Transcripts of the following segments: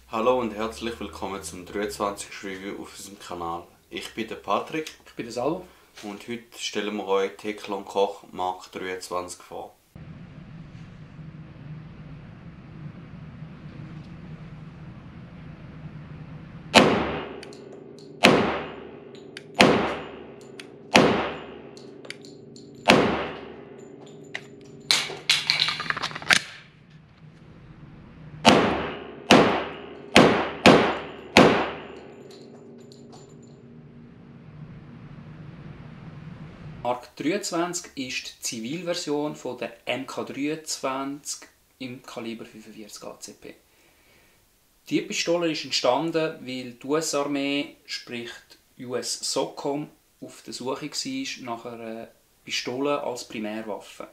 Hallo und herzlich willkommen zum 23. Review auf unserem Kanal. Ich bin der Patrick. Ich bin der Salvo. Und heute stellen wir euch Teclon Koch Mark 23 vor. Mark 23 ist die Zivilversion von der MK23 im Kaliber 45 ACP. Diese Pistole ist entstanden, weil die US-Armee, sprich die US SOCOM, auf der Suche war nach einer Pistole als Primärwaffe.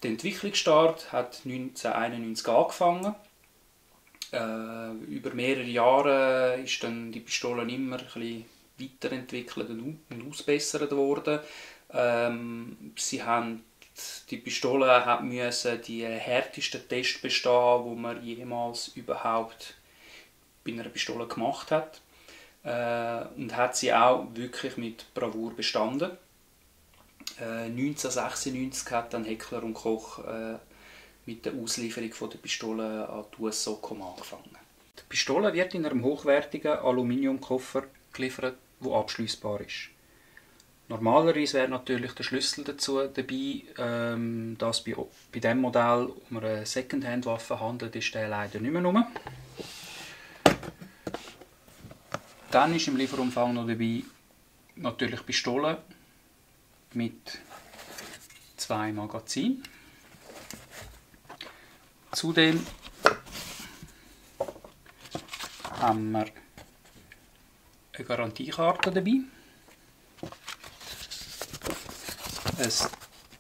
Der Entwicklungsstart hat 1991 angefangen. Über mehrere Jahre ist dann die Pistole immer ein bisschen weiterentwickelt und ausbessert worden. Die Pistole musste die härtesten Tests bestehen, die man jemals überhaupt bei einer Pistole gemacht hat. Und hat sie auch wirklich mit Bravour bestanden. 1996 hat dann Heckler & Koch mit der Auslieferung der Pistole an die US SOCOM angefangen. Die Pistole wird in einem hochwertigen Aluminiumkoffer geliefert, der abschliessbar ist. Normalerweise wäre natürlich der Schlüssel dazu dabei, dass bei diesem Modell um eine Secondhand-Waffe handelt, ist der leider nicht mehr rum. Dann ist im Lieferumfang noch dabei natürlich Pistole mit 2 Magazinen. Zudem haben wir eine Garantiekarte dabei, ein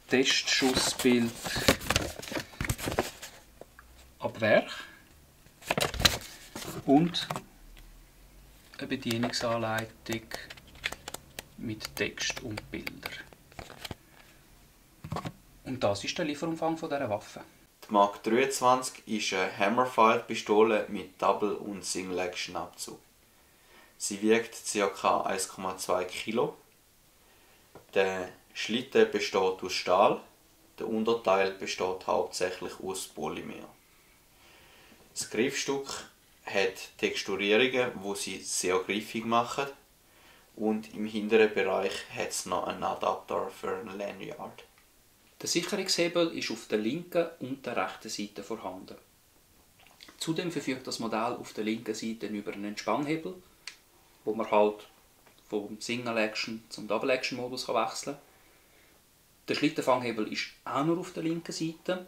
Testschussbild ab Werk und eine Bedienungsanleitung mit Text und Bilder. Und das ist der Lieferumfang dieser Waffe. Die Mark 23 ist eine Hammerfire-Pistole mit Double- und Single-Action-Abzug. Sie wiegt ca. 1,2 Kg. Der Schlitten besteht aus Stahl, der Unterteil besteht hauptsächlich aus Polymer. Das Griffstück hat Texturierungen, die sie sehr griffig machen, und im hinteren Bereich hat es noch einen Adapter für ein Lanyard. Der Sicherungshebel ist auf der linken und der rechten Seite vorhanden. Zudem verfügt das Modell auf der linken Seite über einen Entspannhebel, wo man halt vom Single-Action zum Double-Action-Modus wechseln kann. Der Schlittenfanghebel ist auch nur auf der linken Seite.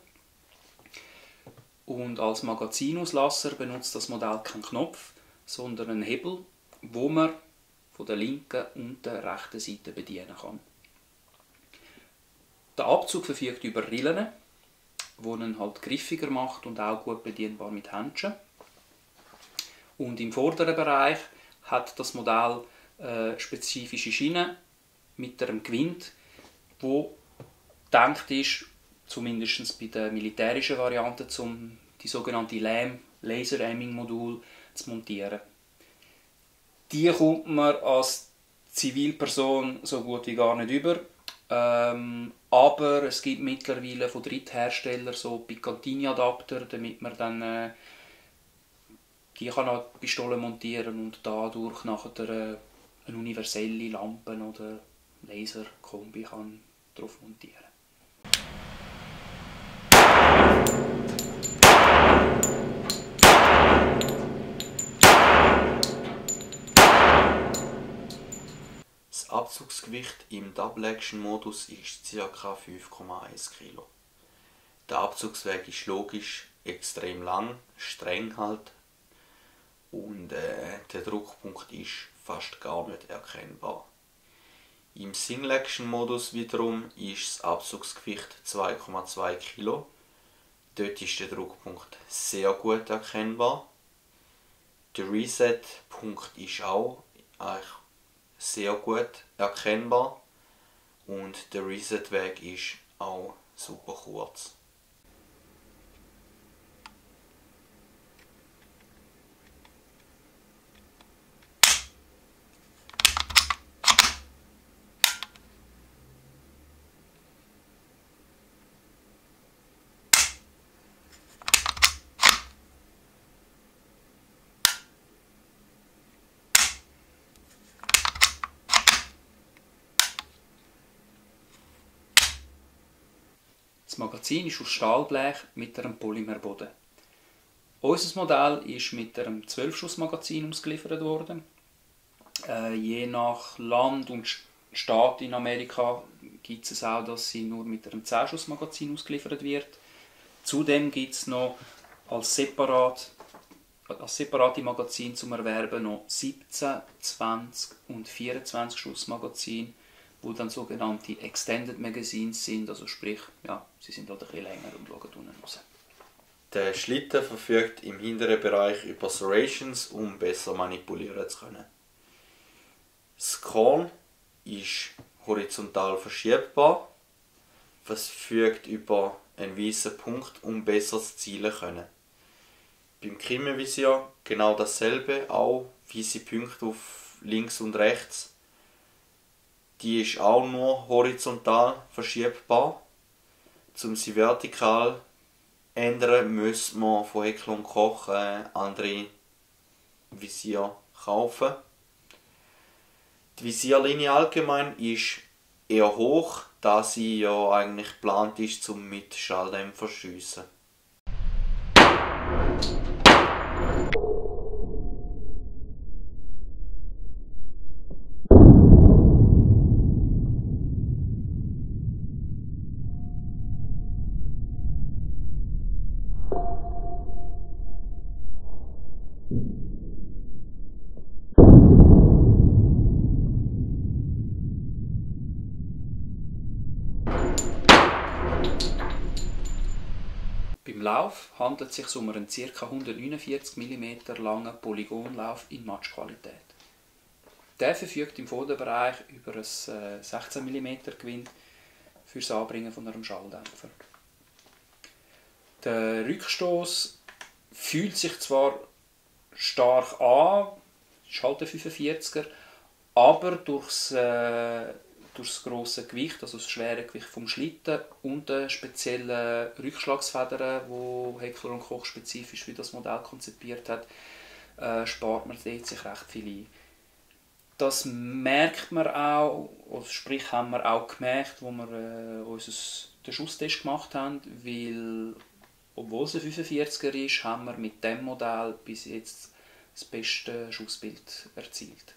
Und als Magazinauslaser benutzt das Modell keinen Knopf, sondern einen Hebel, wo man von der linken und der rechten Seite bedienen kann. Der Abzug verfügt über Rillen, die ihn halt griffiger macht und auch gut bedienbar mit Händchen. Und im vorderen Bereich hat das Modell spezifische Schienen mit einem Gwind, wo gedacht ist, zumindest bei der militärischen Variante, um die sogenannte LAM, Laser Aiming Modul, zu montieren. Die kommt man als Zivilperson so gut wie gar nicht über. Aber es gibt mittlerweile von Drittherstellern so Picatinny-Adapter, damit man dann die kann an die Pistole montieren und dadurch nachher eine universelle Lampe oder Laserkombi kann drauf montieren. Das Abzugsgewicht im Double-Action-Modus ist ca. 5,1 Kg. Der Abzugsweg ist logisch extrem lang, streng halt, und der Druckpunkt ist fast gar nicht erkennbar. Im Single-Action-Modus wiederum ist das Abzugsgewicht 2,2 Kg. Dort ist der Druckpunkt sehr gut erkennbar. Der Reset-Punkt ist auch eigentlich sehr gut erkennbar. und der Reset-Weg ist auch super kurz. Das Magazin ist aus Stahlblech mit einem Polymerboden. Unser Modell ist mit einem 12-Schuss-Magazin ausgeliefert worden. Je nach Land und Staat in Amerika gibt es auch, dass sie nur mit einem 10-Schuss-Magazin ausgeliefert wird. Zudem gibt es noch als separate Magazin zum Erwerben noch 17, 20 und 24 Schuss Magazin, wo dann sogenannte Extended Magazines sind, also sprich, ja, sie sind halt ein bisschen länger und schauen unten raus. Der Schlitten verfügt im hinteren Bereich über Serrations, um besser manipulieren zu können. Das Korn ist horizontal verschiebbar, verfügt über einen weißen Punkt, um besser zu zielen zu können. Beim Krimmenvisier genau dasselbe, auch weiße Punkte auf links und rechts. Die ist auch nur horizontal verschiebbar. Um sie vertikal zu ändern, müssen wir von Heckler & Koch andere Visier kaufen. Die Visierlinie allgemein ist eher hoch, da sie ja eigentlich geplant ist, um mit Schalldämpfer zu schiessen. Beim Lauf handelt es sich um einen ca. 149 mm langen Polygonlauf in Matschqualität. Der verfügt im Vorderbereich über ein 16 mm Gewinde für das Anbringen von einem Schalldämpfer. Der Rückstoß fühlt sich zwar stark an, ist halt der 45er, aber durch das grosse Gewicht, also das schwere Gewicht vom Schlitten und die speziellen Rückschlagsfedern, die Heckler & Koch spezifisch für das Modell konzipiert hat, spart man dort sich recht viel ein. Das merkt man auch, oder sprich haben wir auch gemerkt, als wir den Schusstest gemacht haben, weil obwohl es ein 45er ist, haben wir mit diesem Modell bis jetzt das beste Schussbild erzielt.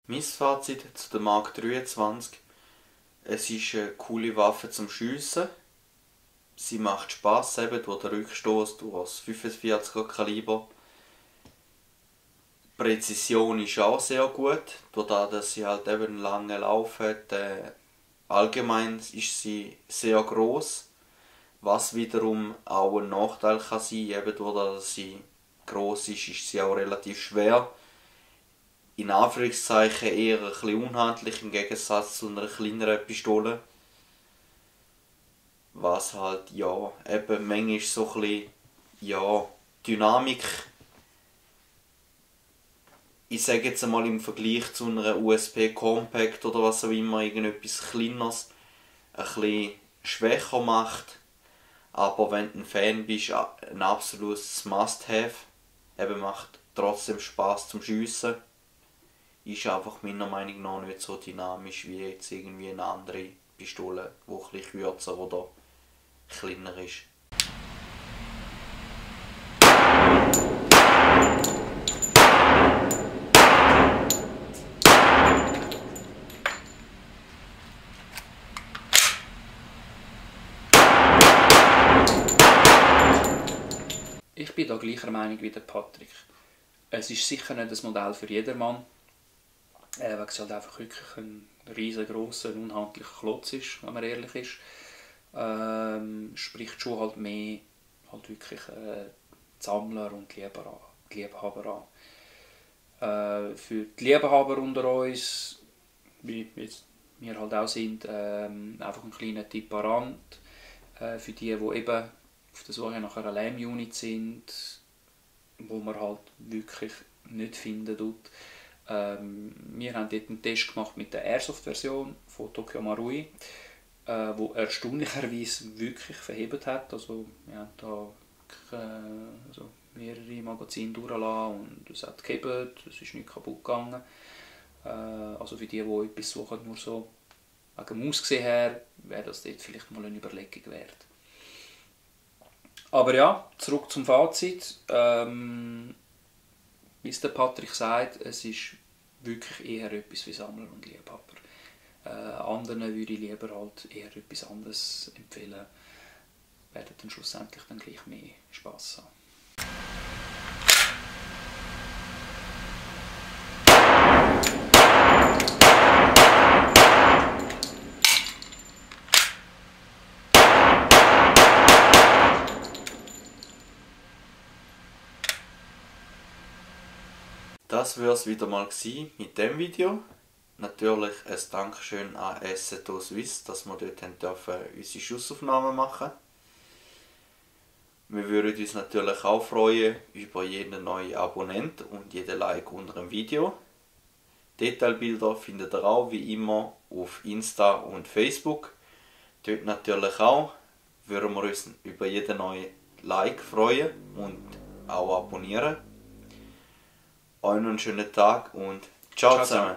Mein Fazit zu der Mark 23. Es ist eine coole Waffe zum Schiessen. Sie macht Spass, eben durch den Rückstoß, durch das 45er Kaliber. Präzision ist auch sehr gut, dadurch, dass sie halt eben einen langen Lauf hat. Allgemein ist sie sehr groß, was wiederum auch ein Nachteil kann sein. Eben dadurch, dass sie groß ist sie auch relativ schwer. In Anführungszeichen eher ein bisschen unhandlich im Gegensatz zu einer kleineren Pistole. Was halt, ja, eben manchmal so ein bisschen, ja, Dynamik, ich sage jetzt einmal im Vergleich zu einer USP Compact oder was auch immer, irgendetwas Kleineres, ein bisschen schwächer macht. Aber wenn du ein Fan bist, ein absolutes Must-Have. Eben macht trotzdem Spaß zum Schiessen. Ist einfach meiner Meinung nach nicht so dynamisch wie jetzt irgendwie eine andere Pistole, die ein bisschen kürzer oder kleiner ist. Ich bin da gleicher Meinung wie der Patrick. Es ist sicher nicht das Modell für jedermann, weil es halt einfach wirklich ein riesengroßer, unhandlicher Klotz ist, wenn man ehrlich ist. Spricht schon halt mehr halt wirklich die Sammler und die Liebhaber an. Für die Liebhaber unter uns, wie wir halt auch sind, einfach ein kleiner Tipp an Rand. Für die eben auf der Suche nach einer LAM-Unit sind, wo man halt wirklich nicht finden tut. Wir haben dort einen Test gemacht mit der Airsoft-Version von Tokyo Marui, wo erstaunlicherweise wirklich verhebt hat. Also wir haben da mehrere Magazine durchgelassen und es hat gehebt, es ist nicht kaputt gegangen. Also für die etwas suchen, nur so wegen dem Aussehen her, wäre das dort vielleicht mal eine Überlegung wert. Aber ja, zurück zum Fazit. Wie es der Patrick sagt, es ist wirklich eher etwas für Sammler und Liebhaber. Anderen würde ich lieber halt eher etwas anderes empfehlen. Werden dann schlussendlich dann gleich mehr Spass haben. Das war es wieder mal mit dem Video. Natürlich ein Dankeschön an Assetto Suisse, dass wir dort unsere Schussaufnahmen machen durften. Wir würden uns natürlich auch freuen über jeden neuen Abonnent und jeden Like unter dem Video. Detailbilder findet ihr auch wie immer auf Insta und Facebook. Dort natürlich auch würden wir uns über jeden neuen Like freuen und auch abonnieren. Euch noch einen schönen Tag und ciao zusammen.